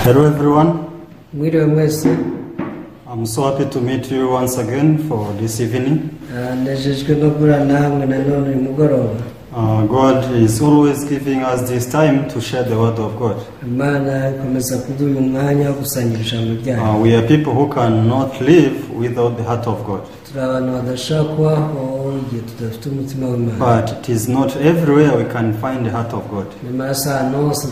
Hello everyone. Mwiriwe mwese. I'm so happy to meet you once again for this evening. Nejejwe no guhura namwe nanone uyu mugoroba. God is always giving us this time to share the word of God. Imana ikomeza kuduha uyu mwanya wo gusangira ijambo ryayo. We are people who cannot live without the heart of God. Turi abantu badashobora kubaho igihe tudafite umutima w'Imana. But it is not everywhere we can find the heart of God. Nyamara si ahantu hose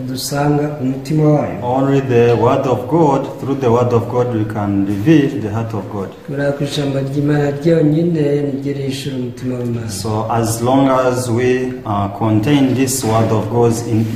dusanga umutima wayo. Only the word of God, through the word of God we can reveal the heart of God. Kubera ko ijambo ry'Imana ryonyine niryo rihishura umutima w'Imana. So as long as we contain this word of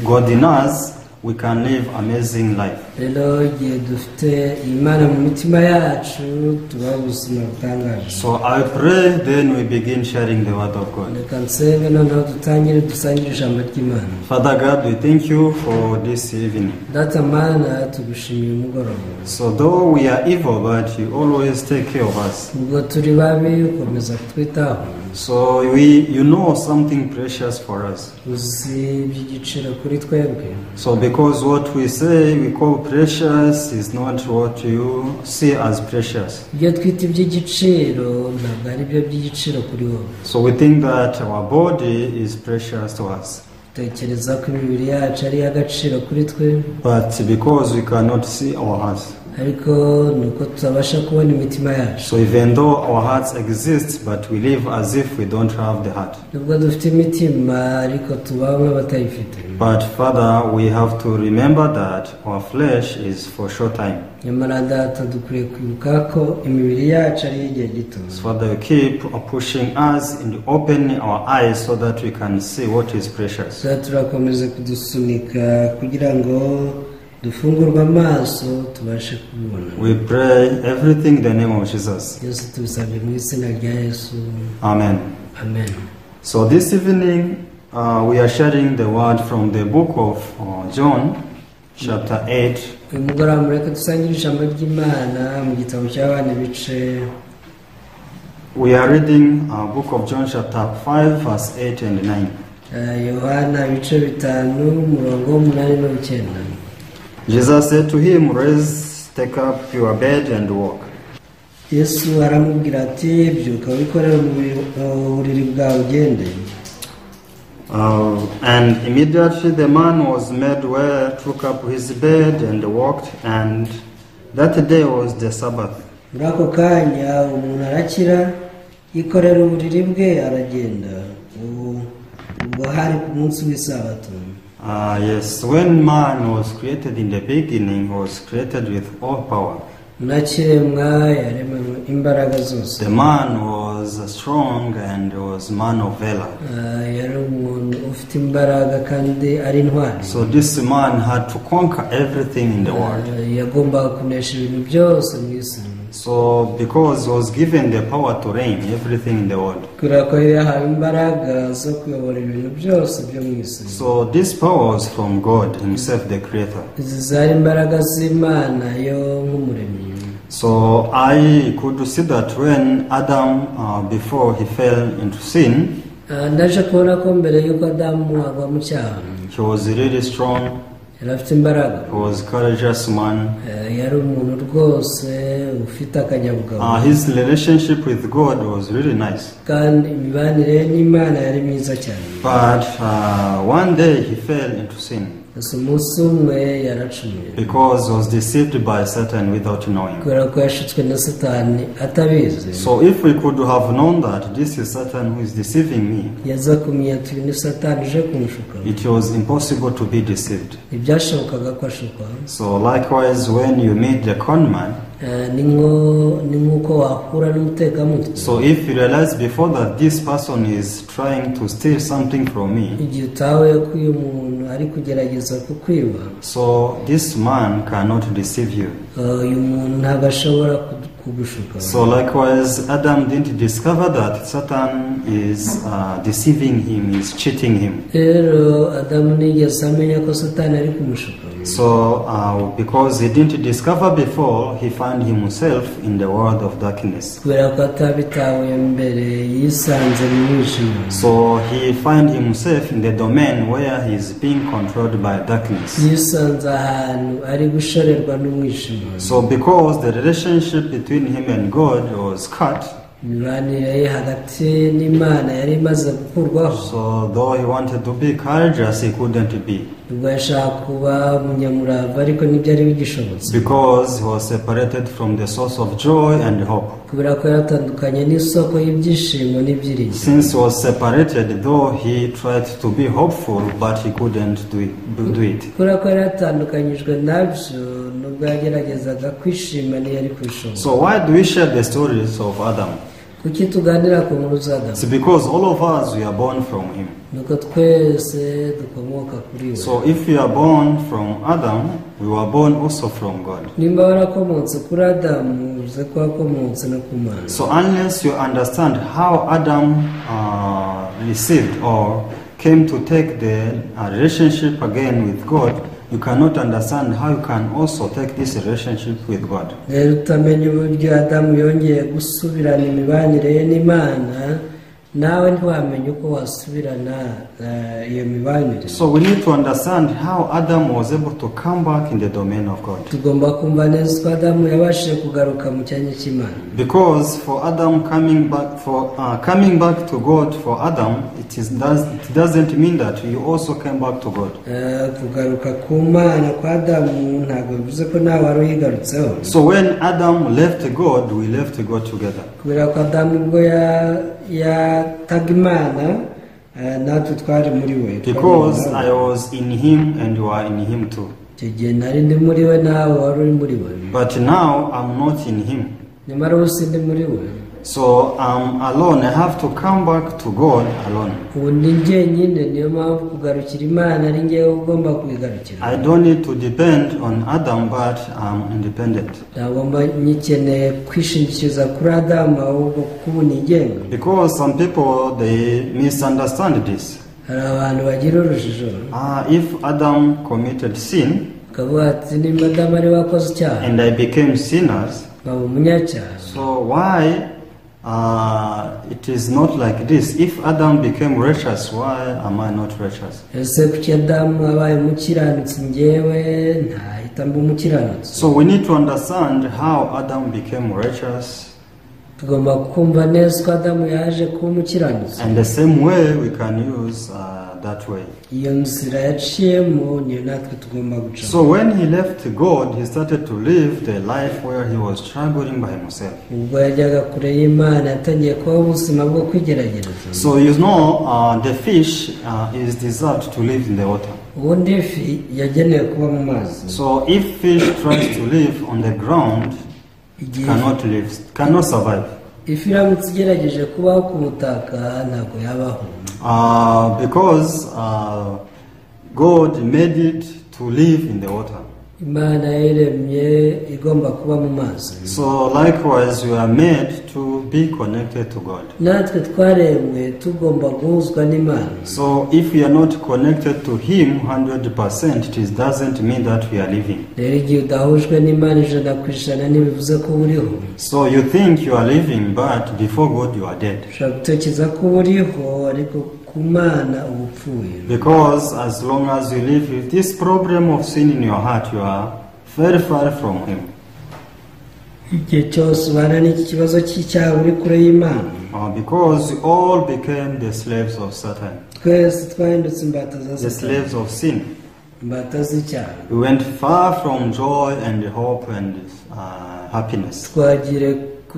God in us, we can live amazing life. Rero igihe dufite Imana mu mitima yacu tubaho ubuzima butangaje. So I pray, then we begin sharing the word of God. Reka nsenge noneho dutangire dusangire ijambo ry'Imana. Father God, we thank you for this evening. Data Mana, tugushimiye umugoroba. So though we are evil, but you always take care of us. Ubwo turi babi ukomeza kutwitaho. So you know something precious for us. Uzi iby'igiciro kuri twebwe. So because what we say we call precious is not what you see as precious. Ibyo twita iby'igiciro ntabwo ari byo by'igiciro kuri wowe. So we think that our body is precious to us. Dutekereza ko imibiri yacu ari iy'agaciro kuri twe. But because we cannot see our hearts. Ariko ni uko tutabasha kubona imitima yacu. So even though our hearts exist, but we live as if we don't have the heart. Nubwo dufite imitima ariko tubaho nk'abatayifite. But Father, we have to remember that our flesh is for short time. Nyamara Data dukwiye kwibuka ko imibiri yacu ari iy'igihe gito. So Father, you keep pushing us and opening our eyes so that we can see what is precious. Data turakomeza kudusunika kugira ngo dufungurwe amaso tubashe kubibona. We pray everything in the name of Jesus. Yesu tubisabye mu izina rya Yesu. Amen. Amen. So this evening we are sharing the word from the book of John, chapter 8. Uyu mugoroba mureke dusangire ijambo ry'Imana mu gitabo cy'Abana ibice. We are reading book of John chapter 5 verse 8 and 9. Yohana ibice 5 umurongo w'umunani n'uw'icyenda. Jesus said to him, "Rise, take up your bed and walk." Yesu aramubwira ati, byuka wikorere uburiri bwawe ugende. And immediately the man was made well, took up his bed and walked, and that day was the Sabbath. Muri ako kanya umuntu arakira, yikorera uburiri bwe aragenda. Ubwo hari ku munsi w'isabato. Yes, when man was created in the beginning, he was created with all power. Unakiremwa yaremanywe imbaraga zose. The man was strong and was man of valor. Yari umuntu ufite imbaraga kandi ari intwari. So this man had to conquer everything in the world. Yagombaga kunesha ibintu byose mu isi. So because he was given the power to reign everything in the world. Kubera ko yari yahawe imbaraga zo kuyobora ibintu byose byo mu isi. So this power was from God himself, the creator. Izi zari imbaraga z'Imana yo nk'umuremyi. So I could see that when Adam, before he fell into sin, Ndaje kubona ko mbere y'uko Adamu agwa mu cyaha, he was really strong. Yari afite imbaraga. He was courageous man. Yari umuntu rwose ufite akanyabugabo. His relationship with God was really nice. Kandi imibanire n'Imana yari myiza cyane. But one day he fell into sin. Gusa umunsi umwe yaracumuye. Because he was deceived by Satan without knowing. Kubera ko yashutswe na Satani atabizi. So if we could have known that this is Satan who is deceiving me, yaza kumenya ati ni Satani uje kumushuka. It was impossible to be deceived. Ntibyashobokaga ko ashukwa. So likewise when you meet the con man, Ni nk'uko wahura n'umutekamutwe. So if you realize before that this person is trying to steal something from me, igihe utahuye ko uyu muntu ari kugerageza kukwiba, so this man cannot deceive you. Uyu muntu ntabwo ashobora kugushuka. So likewise Adam didn't discover that Satan is deceiving him, is cheating him. Rero Adamu ntiyigeze amenya ko Satani ari kumushuka. So because he didn't discover before, he found himself in the world of darkness. Kubera ko atabitahuye mbere yisanze mu mwijima. So he found himself in the domain where he is being controlled by darkness. Yisanze ahantu ari gushorerwa n'umwijima. So because the relationship between him and God was cut, imibanire ye hagati n'Imana yari imaze gukurwaho. So though he wanted to be courageous, he couldn't be. Ubwo yashaka kuba umunyamurava ariko ntibyari bigishobotse. Because he was separated from the source of joy and hope. Kubera ko yaratandukanye n'isoko y'ibyishimo n'ibyiringiro. Since he was separated, though he tried to be hopeful, but he couldn't do it. Kubera ko yaratandukanyijwe nabyo, nubwo yageragezaga kwishima ntiyari kubishobora. So why do we share the stories of Adam? Kuki tuganira ku nkuru za Adamu? It's because all of us, we are born from him. Nuko twese dukomoka kuri we. So if we are born from Adam, we were born also from God. Nimba warakomotse kuri Adamu, uze ko wakomotse no ku Mana. So unless you understand how Adam received or came to take the relationship again with God, you cannot understand how you can also take this relationship with God. Rero utamenya uburyo Adamu yongeye gusubirana imibanire ye n'Imana, nawe ntiwamenya uko wasubirana iyo mibanire. So we need to understand how Adam was able to come back in the domain of God. Tugomba kumva neza uko Adamu yabashije kugaruka mu cyanya cy'Imana. Because for Adam coming back, for coming back to God for Adam, it doesn't mean that you also came back to God. Kugaruka ku Mana kwa Adamu ntabwo bivuze ko nawe wari uyigarutseho. So when Adam left God, we left God together. Kubera ko Adamu ubwo yataga Imana, natwe twari muri we. Because I was in him and you are in him too. Icyo gihe nari ndi muri we nawe wari uri muri we. But now I'm not in him. Nyamara ubu sindi muri we. So I'm alone. I have to come back to God alone. Ubu ndi njyenyine, niyo mpamvu kugarukira Imana ari njyewe ugomba kuyigarukira. I don't need to depend on Adam, but I'm independent. Ntabwo mba nyikeneye kwishingikiriza kuri Adamu, ahubwo kuko ubu nigenga. Because some people, they misunderstand this. Hari abantu bagira urujijo. If Adam committed sin, Bakavuga ati nimba Adamu ari we wakoze icyaha, and I became sinners, nkaba umunyacyaha. So why it is not like this? If Adam became righteous, why am I not righteous? Ese kuki Adamu abaye umukiranutsi njyewe ntahita mba umukiranutsi? So we need to understand how Adam became righteous. Tugomba kumva neza ko Adamu yaje kuba umukiranutsi. And the same way we can use that way. Iyo nzira yaciyemo niyo natwe tugomba gucamo. So when he left God, he started to live the life where he was struggling by himself. Ubwo yajyaga kure y'Imana yatangiye kubaho ubuzima bwo kwigerageza. So you know, the fish is deserved to live in the water. Ubundi ifi yagenewe kuba mu mazi. So if fish tries to live on the ground, it cannot live, cannot survive. Ifi iramutse igerageje kubaho ku butaka ntabwo yabaho. Because God made it to live in the water. Imana yaremye igomba kuba mu mazi. So likewise we are made to be connected to God. Natwe twaremwe tugomba guhuzwa n'Imana. So if we are not connected to him 100%, it doesn't mean that we are living. Rero igihe udahujwe n'Imana 100% ntibivuze ko uriho. So you think you are living, but before God you are dead. Ushobora gutekereza ko uriho ariko ku Mana uba upfuye. Because as long as you live with this problem of sin in your heart, you are very far from him. Igihe cyose ubana n'iki kibazo cy'icyaha uri kure y'Imana. Because we all became the slaves of Satan. Twese twahindutse imbata za The Satani. slaves of sin. Imbata z'icyaha. We went far from joy and hope and happiness.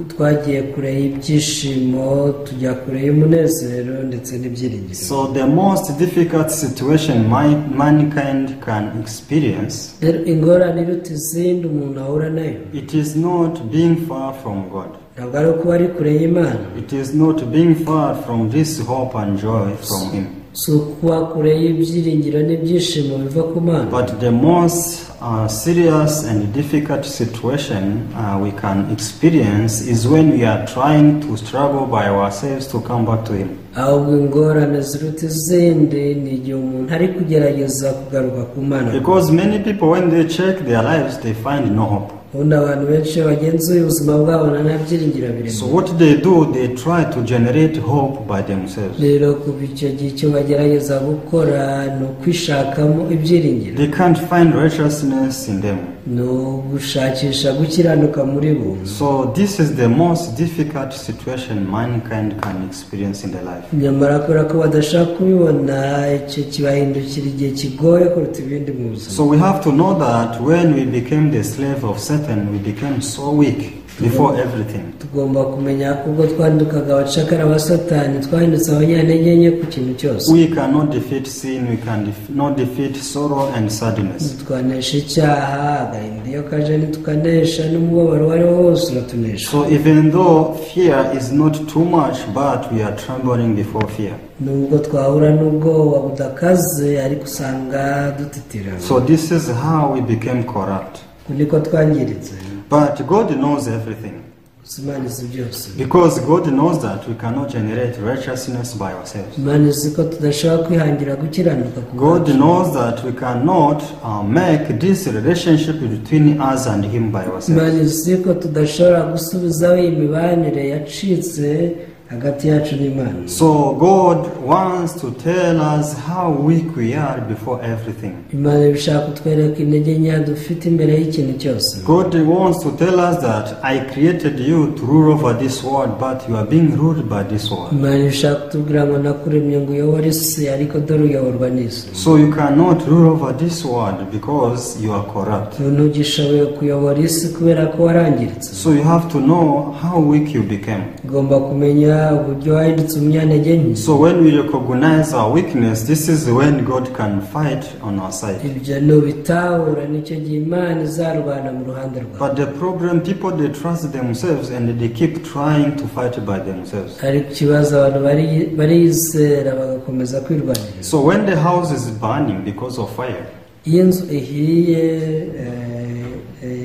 Twagiye kure y'ibyishimo, tujya kure y'umunezero ndetse n'ibyiringiro. So the most difficult situation mankind can experience, Rero ingorane iruta izindi umuntu ahura nayo, it is not being far from God. ntabwo ari ukuba ari kure y'Imana. It is not being far from this hope and joy from him. Si ukuba kure y'ibyiringiro n'ibyishimo biva ku Mana. But the most serious and difficult situation we can experience is when we are trying to struggle by ourselves to come back to him. Ahubwo ingorane ziruta izindi ni igihe umuntu ari kugerageza kugaruka ku Mana. Because many people, when they check their lives, they find no hope. Ubundi abantu benshi iyo bagenzuye ubuzima bwabo nta byiringiro birimo. So what they do, they try to generate hope by themselves. Rero kuva icyo gihe icyo bagerageza gukora ni ukwishakamo ibyiringiro. They can't find righteousness in them. Ni ugushakisha gukiranuka muri bo. So this is the most difficult situation mankind can experience in their life. Nyamara kubera ko badashaka kubibona, icyo kibahindukira igihe kigoye kuruta ibindi mu buzima. So we have to know that when we became the slave of Satan, we became so weak before everything. Tugomba kumenya ko ubwo twahindukaga abacakara ba Satani, twahindutse abanyantege nke ku kintu cyose. We cannot defeat sin, we can not defeat sorrow and sadness. Twanesha icyaha, agahinda iyo kaje ntitukanesha, n'umubabaro uwo ari wo wose uratunesha. So even though fear is not too much, but we are trembling before fear. Nubwo twahura n'ubwoba budakaze, ariko usanga dutitira. So this is how we became corrupt. Uku niko twangiritse. But God knows everything. Gusa Imana izi byose. Because God knows that we cannot generate righteousness by ourselves. Imana izi ko tudashobora kwihangira gukiranuka ku God bwacu. Knows that we cannot make this relationship between us and Him by Imana ourselves. izi ko tudashobora gusubizaho iyi mibanire yacitse hagati yacu n'Imana. So God wants to tell us how weak we are before everything. Imana ishaka kutwereka intege nkeya dufite imbere y'ikintu cyose. God wants to tell us that I created you to rule over this world, but you are being ruled by this world. Imana ishaka kutubwira ngo nakuremye ngo uyobore isi, ariko dore uyoborwa n'isi. So you cannot rule over this world because you are corrupt. Ntugishoboye kuyobora isi kubera ko warangiritse. So you have to know how weak you became. Ugomba kumenya uburyo wahindutse umunyantege nke. So when we recognize our weakness, this is when God can fight on our side. Ibyo nubitahura, nicyo gihe Imana izarwana mu ruhande rwawe. But the problem, people, they trust themselves and they keep trying to fight by themselves. Ariko ikibazo, abantu barizera bagakomeza kwirwanirira. So when the house is burning because of fire, iyo inzu ihiye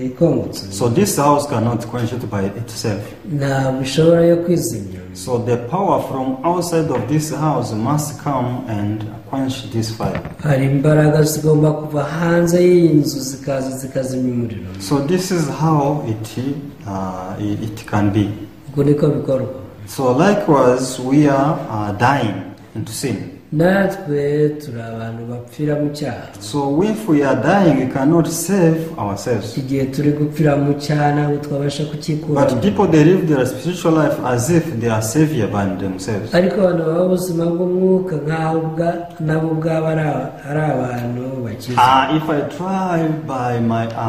ikongotse, so this house cannot quench it by itself. Ntabwo ishobora yo kwizimya. So the power from outside of this house must come and quench this fire. Hari imbaraga zigomba kuva hanze y'iyi nzu zikaza zikazimya umuriro. So this is how it can be. Ubwo niko bikorwa. So likewise, we are dying into sin. Natwe turi abantu bapfira mu cyaha. So if we are dying, we cannot save ourselves. Igihe turi gupfira mu cyaha, ntabwo twabasha kucyikuramo. But people, they live their spiritual life as if they are savior by themselves. Ariko abantu baba ubuzima bw'umwuka nk'aho nabo ubwabo ari abantu bakize. If I try by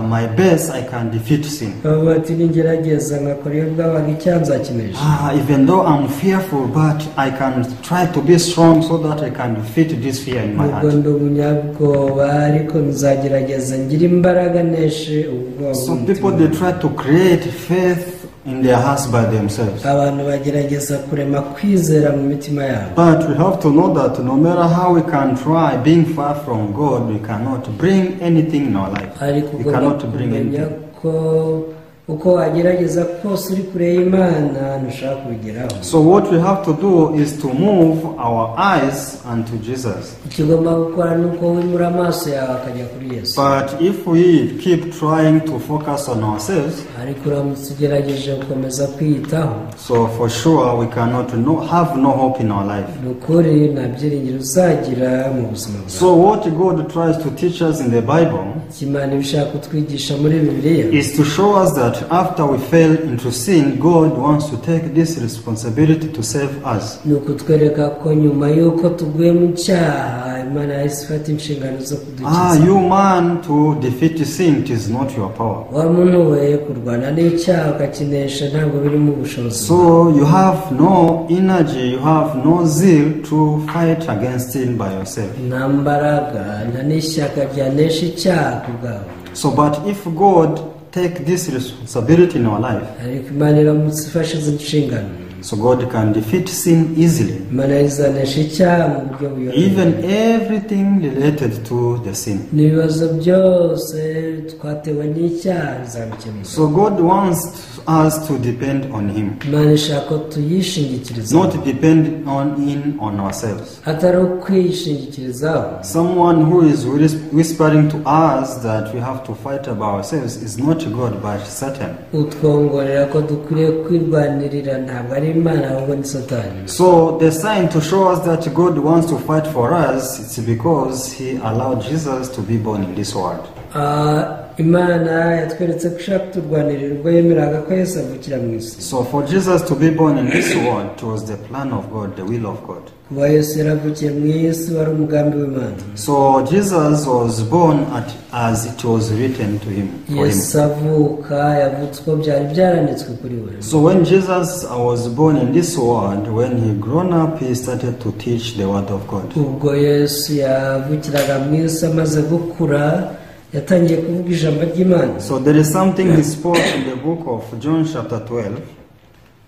my best, I can defeat sin. Bavuga bati ningerageza nkakora iyo bwabaga, icyaha nzakinesha. Even though I'm fearful, but I can try to be strong so that I can defeat this fear in my Nubwo heart. ndi umunyabwoba, ariko nzagerageza ngire imbaraga neshe ubwoba So bw'umutima. People, they try to create faith in their hearts by themselves. Abantu bagerageza kurema kwizera mu mitima yabo. But we have to know that no matter how we can try, being far from God, we cannot bring anything in our life. Ariko We ugomba cannot bring kumenya anything. Ko uko wagerageza kose uri kure y'Imana ntushobora kubigeraho. So what we have to do is to move our eyes unto Jesus. Icyo ugomba gukora ni uko wimura amaso yawe akajya kuri Yesu. But if we keep trying to focus on ourselves, Ariko uramutse ugerageje gukomeza kwiyitaho, so for sure we cannot have no hope in our life. Ni ukuri nta byiringiro uzagira mu buzima bwawe. So what God tries to teach us in the Bible Icyo Imana iba ishaka kutwigisha muri Bibiliya is to show us that after we fell into sin, God wants to take this responsibility to save us. Ni ukutwereka ko nyuma y'uko tuguye mu cyaha, Imana yahise ifata inshingano zo kudukiza. You man, to defeat sin, it is not your power. Wa muntu we, kurwana n'icyaha ukakinesha ntabwo biri mu bushobozi. So you have no energy, you have no zeal to fight against sin by yourself. Nta mbaraga, nta n'ishyaka ryanesha icyaha ku bwawe. So, but if God take this responsibility in our life, Ariko Imana iramutse ifashe izi nshingano, So God can defeat sin easily. Imana izanesha icyaha mu buryo buyoroheye. Even everything related to the sin. N'ibibazo byose twatewe n'icyaha bizabikemura. So God wants us to depend on Him, Imana ishaka ko tuyishingikiriza, not depend on ourselves. Atari ukwishingikirizaho. Someone who is whispering to us that we have to fight about ourselves is not God but Satan. Utwongorera ko dukwiriye kwirwanirira ntabwo ari Imana ahubwo ni Satani. So the sign to show us that God wants to fight for us, it's because He allowed Jesus to be born in this world. Ah, Imana yatweretse ko ishaka kuturwanirira ubwo yemeraga ko Yesu avukira mu isi. So for Jesus to be born in this world, it was the plan of God, the will of God. Kuba Yesu yaravukiye mu isi wari umugambi w'Imana. So Jesus was born as it was written to him. For him. Yesu avuka yavutse uko byari byaranditswe kuri we. So when Jesus was born in this world, when he grown up, he started to teach the word of God. Ubwo Yesu yavukiraga mu isi amaze gukura yatangiye kuvuga ijambo ry'Imana. So there is something he spoke in the book of John chapter 12.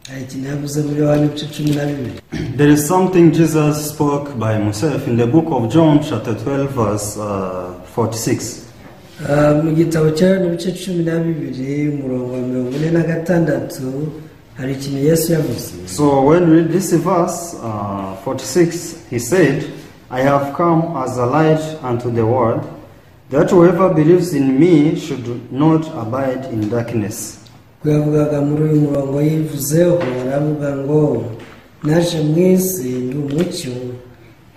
Hari ikintu yavuze muri Yohana ibice 12. There is something Jesus spoke by himself in the book of John chapter 12 verse 46. Ah, mu gitabo cya Yohana ibice 12 umurongo wa 46 hari ikintu Yesu yavuze. So when we read this verse 46, he said, "I have come as a light unto the world, that whoever believes in me should not abide in darkness." Ubwo yavugaga muri uyu murongo yivuzeho aravuga ngo naje mu isi ndi umucyo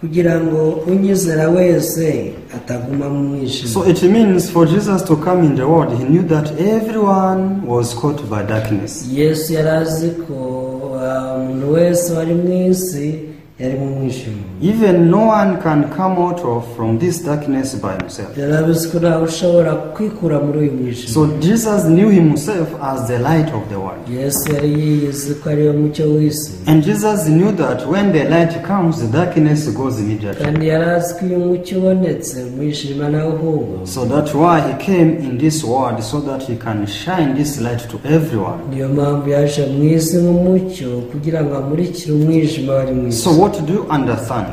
kugira ngo unyizera wese ataguma mu mwijima. So it means for Jesus to come in the world, he knew that everyone was caught by darkness. Yesu yari azi ko ah, umuntu wese wari mu isi yari mu mwijima. Even no one can come out of from this darkness by himself. Yari abizi ko ntawe ushobora kwikura muri uyu mwijima. So Jesus knew himself as the light of the world. Yesu yari yiyizi ko ariwe mucyo w'isi. And Jesus knew that when the light comes, the darkness goes immediately. Kandi yari azi ko iyo umucyo ubonetse umwijima nawe uhunga. So that's why he came in this world, so that he can shine this light to everyone. Niyo mpamvu yaje mu isi nk'umucyo kugira ngo amurikire umwijima wari mu isi. So what do you understand?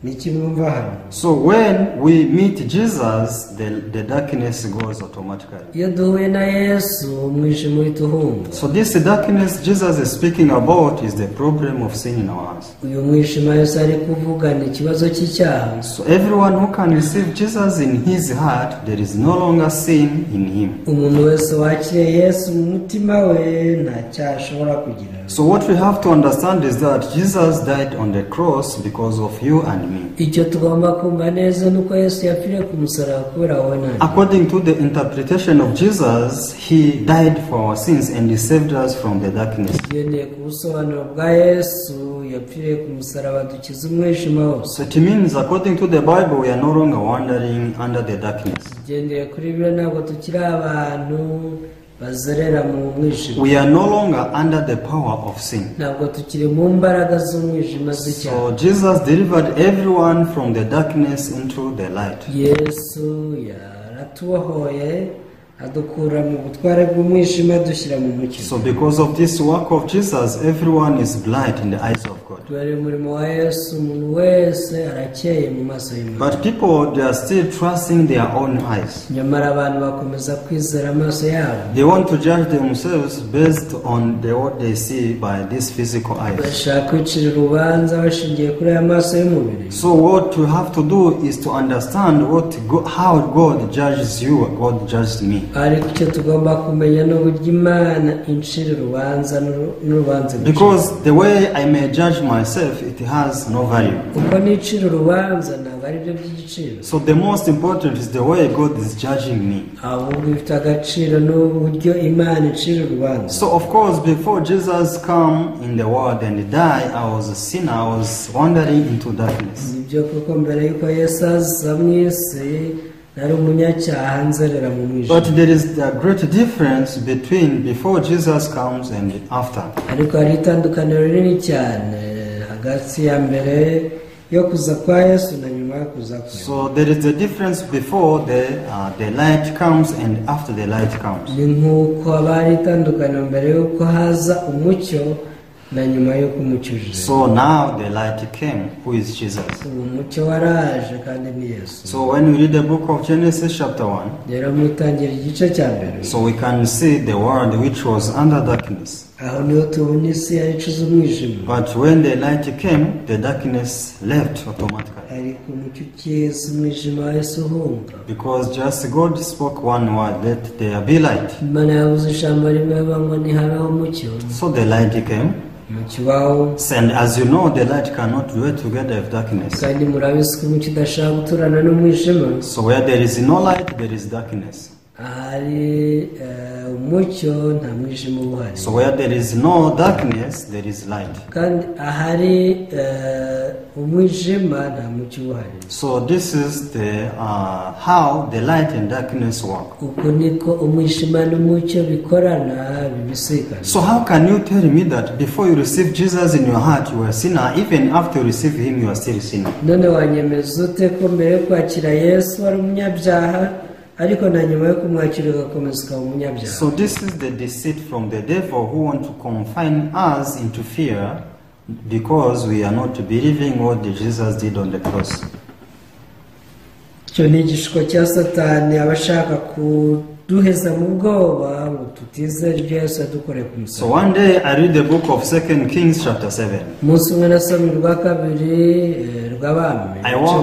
Niki mwumva hano? So when we meet Jesus, the darkness goes automatically. Iyo duhuye na Yesu umwijima uhita uhunga. So this darkness Jesus is speaking about is the problem of sin in our hearts. Uyu mwijima Yesu ari kuvuga ni ikibazo cy'icyaha. So everyone who can receive Jesus in his heart, there is no longer sin in him. Umuntu wese wakiriye Yesu mu mutima we nta cyaha ashobora kugira. So what we have to understand is that Jesus died on the cross because of you and me. Icyo tugomba kumva neza ni uko Yesu yapfiriye ku musaraba kubera wowe nanjye. According to the interpretation of Jesus, he died for our sins and he saved us from the darkness. Tugendeye ku busobanuro bwa Yesu yapfiriye ku musaraba dukiza umwijima wose. So it means, according to the Bible, we are no longer wandering under the darkness. Tugendeye kuri byo ntabwo tukiri abantu bazerera mu mwijima. We are no longer under the power of sin. Ntabwo tukiri mu mbaraga z'umwijima z'icyaha. So Jesus delivered everyone from the darkness into the light. Yesu yaratubohoye adukura mu butware bw'umwijima dushyira mu mucyo. So because of this work of Jesus, everyone is blind in the eyes of God. Kubera umurimo wa Yesu umuntu wese arakeye mu maso y'Imana. But people, they are still trusting their own eyes. Nyamara abantu bakomeza kwizera amaso yabo. They want to judge themselves based on what they see by these physical eyes. Bashaka kwicira urubanza bashingiye kuri aya maso y'umubiri. So what you have to do is to understand how God judges you, God judges me. Ariko icyo tugomba kumenya ni uburyo Imana incira urubanza n'urubanza igucira. Because the way I may judge myself, it has no value. Uko nicira urubanza ntabwo ari byo by'igiciro. So the most important is the way God is judging me. Ahubwo bifite agaciro ni uburyo Imana icira urubanza. So of course, before Jesus come in the world and die, I was a sinner. I was wandering into darkness. Nibyo kuko mbere y'uko Yesu aza mu isi nari umunyacyaha nzerera mu mwijima. But there is a great difference between before Jesus comes and after. Ariko hari itandukaniro rinini cyane hagati ya mbere yo kuza kwa Yesu na nyuma yo kuza kwe. So there is a difference before the light comes and after the light comes. Ni nk'uko haba hari itandukaniro mbere y'uko haza umucyo Na nyuma y'uko umucyo uje. So now the light came, who is Jesus. Ubu umucyo waraje kandi ni Yesu. So when we read the book of Genesis chapter 1, Rero mu itangira igice cya mbere, so we can see the world which was under darkness. Aho niho tubona isi yari icuze umwijima. But when the light came, the darkness left automatically. Ariko umucyo ukiza umwijima wahise uhunga. Because just God spoke one word, "Let there be light." Imana yavuze ijambo rimwe ngo nihabeho umucyo. So the light came. Umucyo ubaho. And as you know, the light cannot dwell together with darkness. Kandi murabizi ko umucyo udashobora guturana n'umwijima. So where there is no light, there is darkness. Ahari umucyo nta mwijima uba uhari. So where there is no darkness, there is light. Kandi ahari umwijima nta mucyo uba uhari. So this is the how the light and darkness work. Uko niko umwijima n'umucyo bikorana bibisikana. So how can you tell me that before you receive Jesus in your heart, you were a sinner? Even after you receive Him, you are still a sinner? None wanyemeza ute ko mbere yo kwakira Yesu wari umunyabyaha ariko na nyuma yo kumwakira ugakomeza ukaba umunyabyaha? So this is the deceit from the devil who want to confine us into fear because we are not believing what Jesus did on the cross. Icyo ni igishuko cya Satani aba ashaka kuduheza mu bwoba ngo tutizere ibyo Yesu yadukoreye ku So musaraba. one day I read the book of Second Kings chapter 7. Umunsi umwe nasomye urwa kabiri rw'Abami.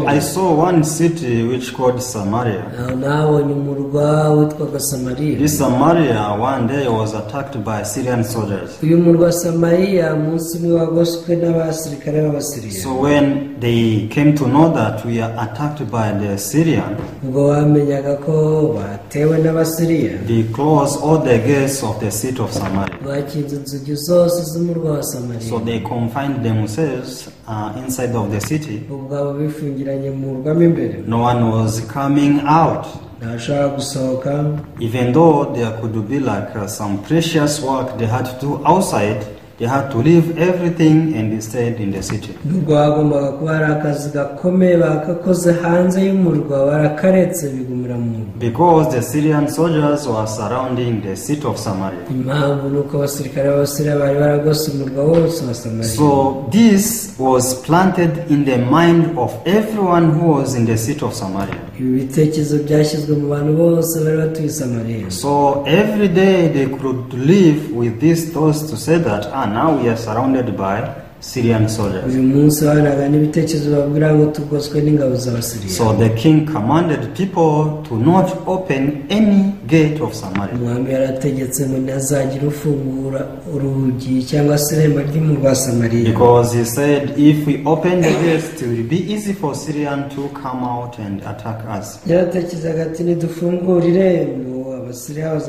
I saw one city which called Samaria. Aho nahabonye umurwa witwaga Samariya. This Samaria one day was attacked by Syrian soldiers. Uyu murwa Samariya umunsi umwe wagoswe n'abasirikare b'Abasiriya. So when they came to know that we are attacked by the Syrian, Ubwo bamenyaga ko batewe n'Abasiriya, they closed all the gates of the city of Samaria. Bakinze inzugi zose z'umurwa wa Samariya. So they confined themselves inside of the city. Ubwabo bifungiranye mu murwa mo imbere. No one was coming out. Ntashobora gusohoka. Even though there could be like some precious work they had to do outside, they had to leave everything and stayed in the city. Nubwo hagombaga kuba hari akazi gakomeye bakakoze hanze y'umurwa barakaretse bigumira mu murwa. Because the Syrian soldiers were surrounding the city of Samaria. Impamvu ni uko abasirikare b'Abasiriya bari baragose umurwa wose wa Samariya. So this was planted in the mind of everyone who was in the city of Samaria. Ibi bitekerezo byashyizwe mu bantu bose bari batuye i Samariya. So every day they could live with these thoughts to say that now we are surrounded by Syrian soldiers. Uyu munsi babanaga n'ibitekerezo babwira ngo tugoswe n'ingabo z'Abasiriya. So the king commanded people to not open any gate of Samaria. Umwami yarategetse ngo ntihazagire ufungura urugi cyangwa se irembo ry'umurwa wa Samariya. Because he said if we open the gates, it will be easy for Syrian to come out and attack us. Yaratekerezaga ati nidufungura irembo Abasiriya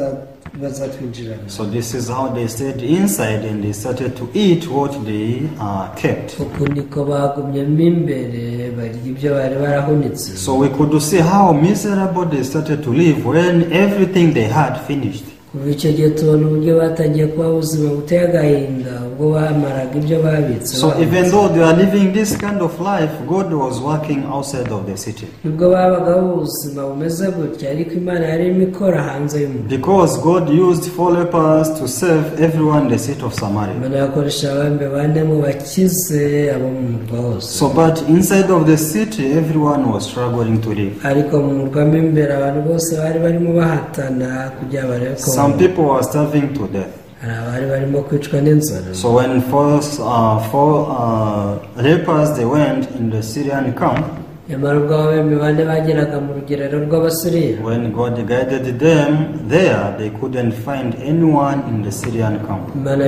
bazatwinjirana. So this is how they stayed inside and they started to eat what they kept. Uku niko bagumyemo imbere barya ibyo bari barahunitse. So we could see how miserable they started to live when everything they had finished. Kuva icyo gihe tubona uburyo batangiye kuba ubuzima buteye agahinda ubwo bamaraga ibyo babitse. So even though they are living this kind of life, God was working outside of the city. Nubwo babagaho ubuzima bumeze gutya ariko Imana yari irimo ikora hanze y'umurwa. Because God used four lepers to save everyone in the city of Samaria. Imana yakoresha ababembe bane ngo bakize abo mu murwa wose. So but inside of the city everyone was struggling to live. Ariko mu murwa mo imbere abantu bose bari barimo bahatana kugira barebe ko Some people were starving to death. Hari abari barimo kwicwa n'inzara. So when four lepers they went in the Syrian camp, Nyamara ubwo ababembe bane bageraga mu rugerero rw'Abasiriya, when God guided them there, they couldn't find anyone in the Syrian camp. Imana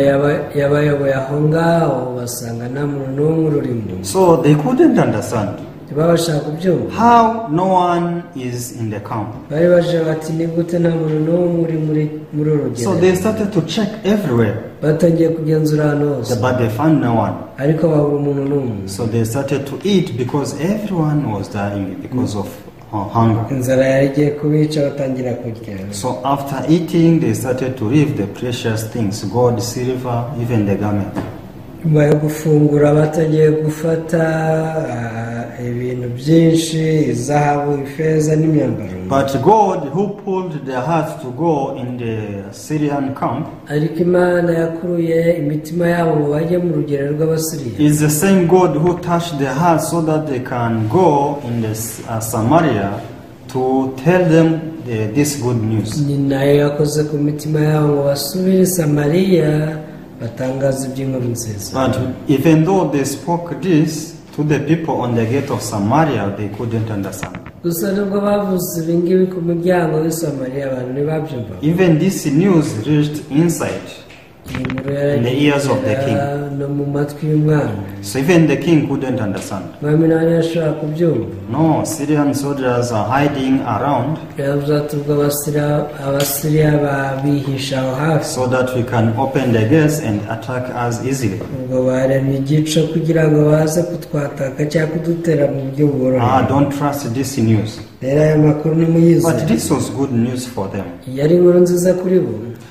yabayoboye aho ngaho basanga nta muntu n'umwe ururimo. So they couldn't understand Ntibabasha kubyumva. how no one is in the camp. Bari baje bati ni gute nta muntu n'umwe uri muri uru So rugerero. they started to check everywhere, Batangiye kugenzura ahantu hose, but they found no one. ariko babura umuntu n'umwe. So they started to eat because everyone was dying because of hunger. Inzara yari igiye kubica batangira kurya. So after eating, they started to leave the precious things, gold, silver, even the garment. Nyuma yo gufungura batangiye gufata Ibintu byinshi, izahabu, ifeza n'imyambaro. But God, who pulled their hearts to go in the Syrian camp, Ariko Imana yakuruye imitima yabo ngo bajye mu rugerero rw'Abasiriya is the same God who touched their hearts so that they can go in the Samaria to tell them this good news. Ni nayo yakoze ku mitima yabo ngo basubire i Samariya batangaza iby'inkuru nziza. But even though they spoke this to the people on the gate of Samaria, they couldn't understand. Gusa nubwo bavuze ibingibi ku muryango w'i Samariya, abantu ntibabyumvaga. Even this news reached inside Iyi nkuru in the ears of the king. yaragera no mu matwi y'umwami. So even the king couldn't understand. Umwami nawe ntiyashobora kubyumva. No, Syrian soldiers are hiding around Yavuze ati ubwo Abasiriya babihisha aho hafi so that we can open the gates and attack us easily. Ubwo baremye igico kugira ngo baze kutwataka cyangwa kudutera mu buryo buboroheye. Ah, don't trust this news. Rero aya makuru nimuyizere. But this was good news for them. Yari inkuru nziza kuri bo.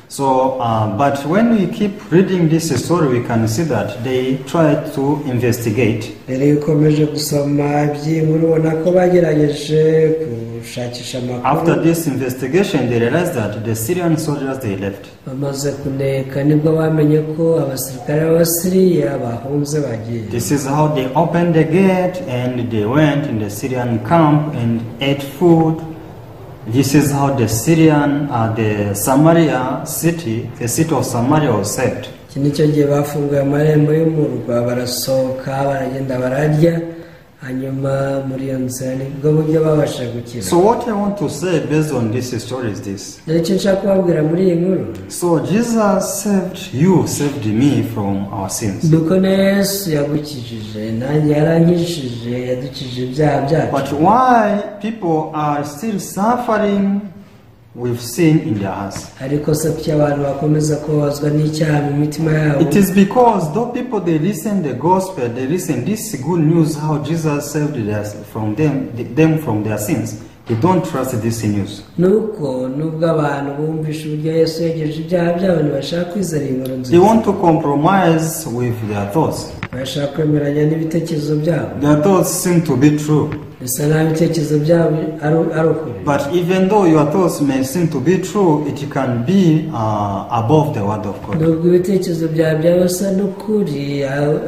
So, but when we keep reading this story, we can see that they tried to investigate. Rero iyo ukomeje gusoma iby'iyi nkuru ubona ko bagerageje gushakisha amakuru. After this investigation, they realized that the Syrian soldiers, they left. Bamaze kuneka nibwo bamenye ko abasirikare b'Abasiriya bahunze bagiye. This is how they opened the gate and they went in the Syrian camp and ate food. This is how the Samaria city, the city of Samaria was saved. Iki nicyo gihe bafunguye amarembo y'umurwa barasohoka baragenda bararya hanyuma muri iyo nzira nibwo buryo babasha gukira. So what I want to say based on this story is this. Dore icyo nshaka kubabwira muri iyi nkuru. So Jesus saved you, saved me from our sins. Nuko na Yesu yagukijije nanjye yarankijije yadukijije ibyaha byacu. But why people are still suffering with sin in their hearts? Ariko se kuki abantu bakomeza kubabazwa n'icyaha mu mitima yabo? It is because though people, they listen the gospel, they listen this good news how Jesus saved them from their sins, they don't trust this news. Nuko nubwo abantu bumvisha uburyo Yesu yegeje ibyaha byabo ntibashaka kwizera iyi nkuru They nziza. want to compromise with their thoughts. Bashaka kwemeranya n'ibitekerezo byabo. Their thoughts seem to be true. Bisa naho ibitekerezo byabo ari ukuri. But even though your thoughts may seem to be true, it can be above the word of God. Nubwo ibitekerezo byawe byaba bisa n'ukuri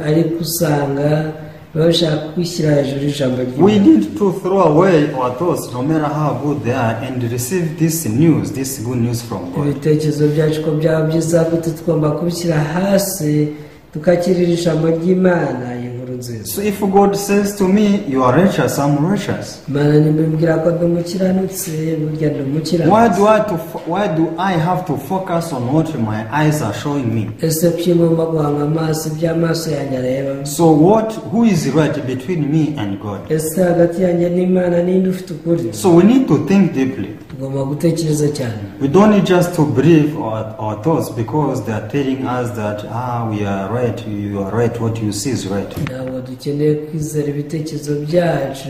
ariko usanga baba bashaka kwishyira hejuru y'ijambo We ry'Imana. Need to throw away our thoughts, no matter how good they are, and receive this news, this good news from God. Ibitekerezo byacu ko byaba byiza gute tugomba kubishyira hasi tukakirira ijambo ry'Imana iyi nkuru nziza. So if God says to me, "You are righteous," I'm righteous. Imana nimbwira ko ndi umukiranutsi burya ndi Why umukiranutsi. do I to why do I have to focus on what my eyes are showing me? Ese kuki ngomba guhanga amaso ibyo amaso yanjye areba? So what who is right between me and God? Ese hagati yanjye n'Imana ninde ufite ukuri? So we need to think deeply. Tugomba gutekereza cyane. We don't need just to believe our thoughts because they are telling us that we are right, you are right, what you see is right. Ntabwo dukeneye kwizera ibitekerezo byacu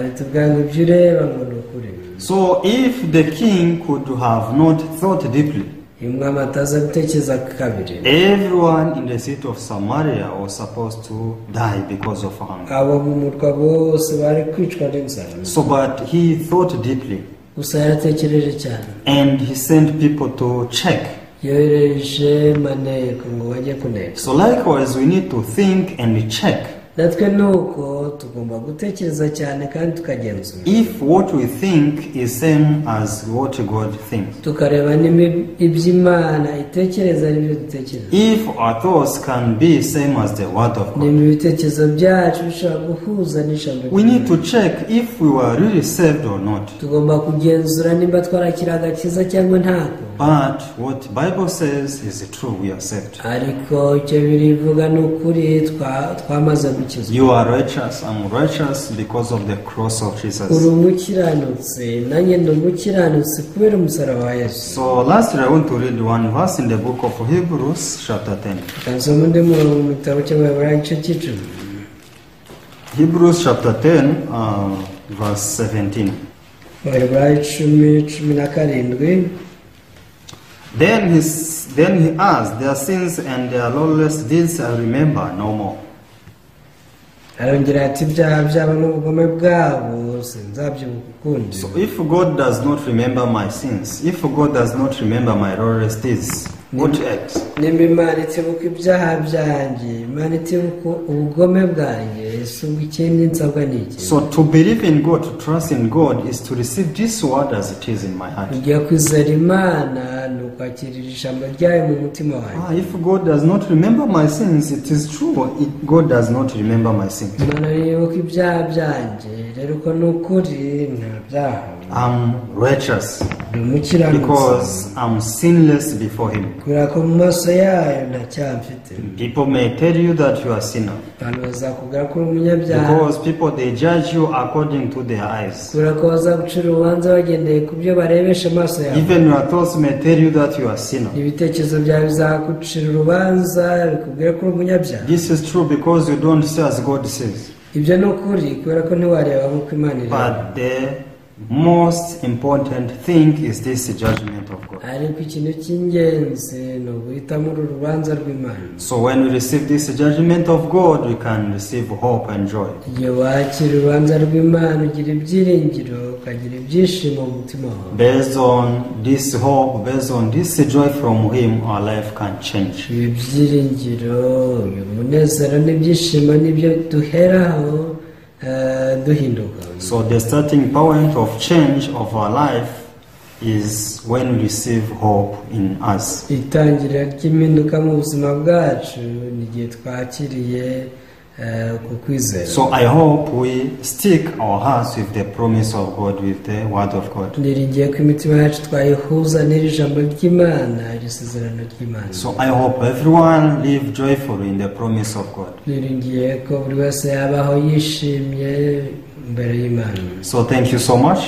bitubwira ngo ibyo ureba ngo ni ukuri. So if the king could have not thought deeply, Iyo umwami ataza gutekereza kabiri, everyone in the city of Samaria was supposed to die because of hunger. Abo mu murwa bose bari kwicwa n'inzara. So, but he thought deeply Gusa yaratekereje cyane. And he sent people to check. Yohereje maneko ngo bajye kuneka. So, likewise, we need to think and check Natwe ni uko tugomba gutekereza cyane kandi tukagenzura if what we think is same as what God thinks. Tukareba niba ibyo Imana itekereza ari byo dutekereza. If our thoughts can be same as the word of God. Niba ibitekerezo byacu bishobora guhuza n'ijambo We need ry'Imana. To check if we were really saved or not. Tugomba kugenzura nimba twarakira agakiza cyangwa ntako. But what Bible says is true, we are saved. Ariko icyo birivuga ni ukuri twamaze gukizwa. You are righteous, I'm righteous because of the cross of Uri Jesus. umukiranutsi nanjye ndi umukiranutsi kubera umusaraba wa Yesu. So lastly, I want to read one verse in the book of Hebrews, chapter 10. Reka nsome undi murongo mu gitabo cy'Abaheburayo igice cy'icumi. Hebrews chapter 10, verse 17. Abaheburayo icumi cumi na karindwi. Then he asked, "Their sins and their lawless deeds I remember no more." Arongera ati ibyaha byabo n'ubugome bwabo sinzabyibuka ukundi. So if God does not remember my sins, if God does not remember my lawless deeds, what else? Nimba Imana itibuka ibyaha byanjye, Imana itibuka ubugome bwanjye, ese ubwo ikindi nsabwa ni iki? So to believe in God, to trust in God, is to receive this word as it is in my heart. Kujya kwizera Imana ni ukwakirira ijambo ryayo mu mutima wanjye. If God does not remember my sins, it is true. God does not remember my sins. Imana ntiyibuka ibyaha byanjye, rero uko ni ukuri nta byaha. I'm righteous Ndi umukiranutsi because I'm sinless before Him. Kubera ko mu maso yayo nta cyaha mfite. People may tell you that you are a sinner Abantu bazakubwira ko uri umunyabyaha because people, they judge you according to their eyes. Kubera ko bazagucira urubanza bagendeye ku byo barebesha amaso yawe. Even your thoughts may tell you that you are a sinner. Ibitekerezo byawe bizagucira urubanza bikubwira ko uri umunyabyaha. This is true because you don't see as God sees. Ibyo ni ukuri kubera ko ntiwareba nk'uko Imana ireba. But the most important thing is this judgment of God. Ariko ikintu cy'ingenzi ni uguhitamo uru rubanza rw'Imana. So when we receive this judgment of God, we can receive hope and joy. Igihe wakira urubanza rw'Imana ugira ibyiringiro ukagira ibyishimo mu mutima wawe. Based on this hope, based on this joy from Him, our life can change. Ibi byiringiro, uyu munezero n'ibyishimo nibyo duheraho duhinduka. So the starting point of change of our life is when we receive hope in us. Itangiriro ry'impinduka mu buzima bwacu ni igihe twakiriye ku kwizera. So I hope we stick our hearts with the promise of God, with the word of God. Niringiye ko imitima yacu twayihuza n'iri jambo ry'Imana, iri sezerano ry'Imana. So I hope everyone live joyfully in the promise of God. Niringiye ko buri wese yabaho yishimye imbere y'Imana. So thank you so much.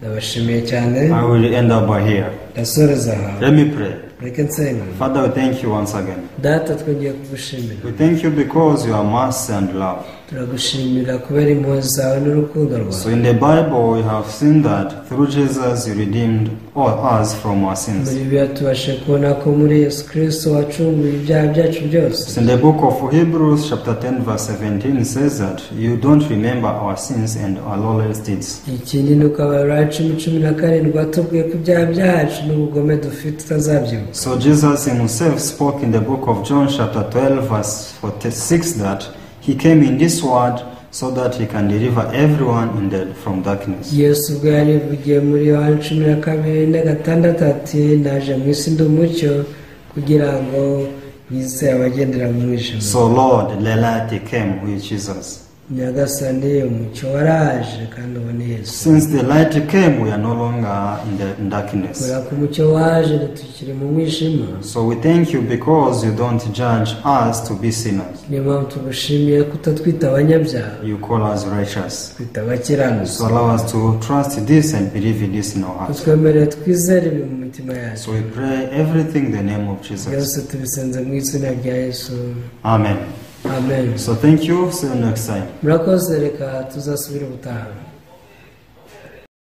Ndabashimiye cyane. I will end up by here. Ndasoreza aha. Let me pray. Reka nsenga. Father, we thank you once again. Data twongeye kugushimira. We thank you because you are mercy and love. Turagushimira kubera impuhwe zawe n'urukundo rwawe. So in the Bible we have seen that through Jesus you redeemed all us from our sins. Muri Bibiliya tubashe kubona ko muri Yesu Kristo wacunguye ibyaha byacu byose. So in the book of Hebrews chapter 10 verse 17 says that you don't remember our sins and our lawless deeds. Ikindi ni uko Abaheburayo 10:17 batubwiye ko ibyaha byacu n'ubugome dufite tutazabyibuka. So Jesus himself spoke in the book of John chapter 12 verse 46 that he came in this world so that he can deliver everyone in the, from darkness. Yesu ubwo yarivugiye muri Yohana 12:46 ati naje mu isi ndi umucyo kugira ngo nkize abagendera mu mwijima. So Lord, the light came with Jesus. Nyagasani umucyo waraje kandi ubone Yesu. Since the light came, we are no longer in the darkness. Kubera ko umucyo waje ntitukiri mu mwijima. So we thank you because you don't judge us to be sinners. Niyo mpamvu tugushimiye kutatwita abanyabyaha. You call us righteous. Twita abakiranutsi. So allow us to trust this and believe in this in our hearts. Utwemerere twizere ibi mu mitima yacu. So we pray everything in the name of Jesus. Byose tubisenze mu izina rya Yesu. Amen. Amen. So thank you. See you next time. Murakoze, reka tuzasubire ubutaha.